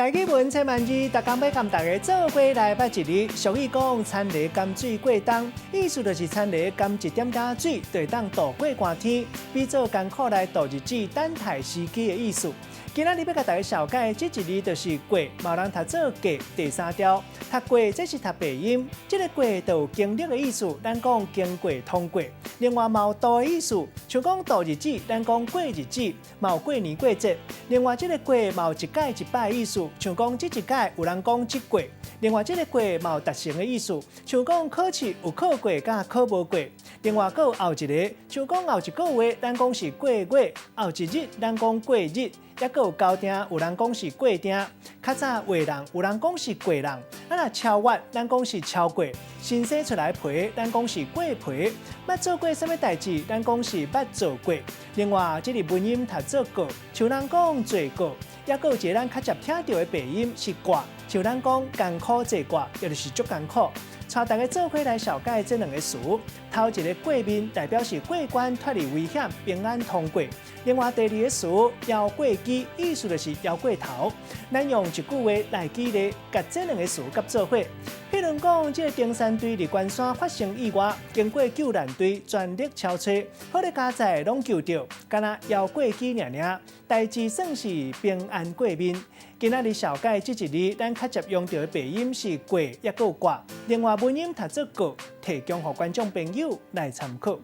台語文千萬字，逐工欲共大家做伙來捌一字。俗語講，田螺鹹水過冬，意思就是田螺含一點仔水，就會當渡過寒天，比做艱苦來度日子、等待時機的意思。今仔日欲共大家紹介這一字就是過，嘛有人讀做過第三調。讀過這是讀白音，這个過就有經歷的意思，咱講經過通過。另外嘛有度的意思，像講度日子，咱講過日子，嘛有過年過節。另外這个過嘛有一擺一擺的意思，像講這一擺有人講這過。另外這个過嘛有達成的意思，像講考試有考過佮考無過。另外閣有後一个，像講後一個月，咱講是過月；後一日，咱講過日。抑閣有交定，有人講是過定。較早話人，有人講是過人。啊，若超越，咱講是超過。新生出來皮，咱講是過皮。捌做過啥物代誌，咱講是捌做過。另外，這个文音讀做過，像人講做過。抑閣有一个咱較捷聽著的白音是掛，像咱講艱苦坐掛，也就是足艱苦。帶大家做伙來紹介這兩个詞。頭一个過面代表是過關脫離危險，平安通過。另外第二个詞搖過機，意思就是搖過頭。咱用一句話來舉例，共這兩个詞佮做伙。譬如講，這个登山隊佇關山發生意外，經過救難隊全力搜揣，好佳哉攏救著，敢若搖過機爾爾，代誌算是平安過面。今仔日紹介這一字，咱較捷用著的白音是過，抑閣有掛。另外文音讀做過，提供予觀眾朋友來參考。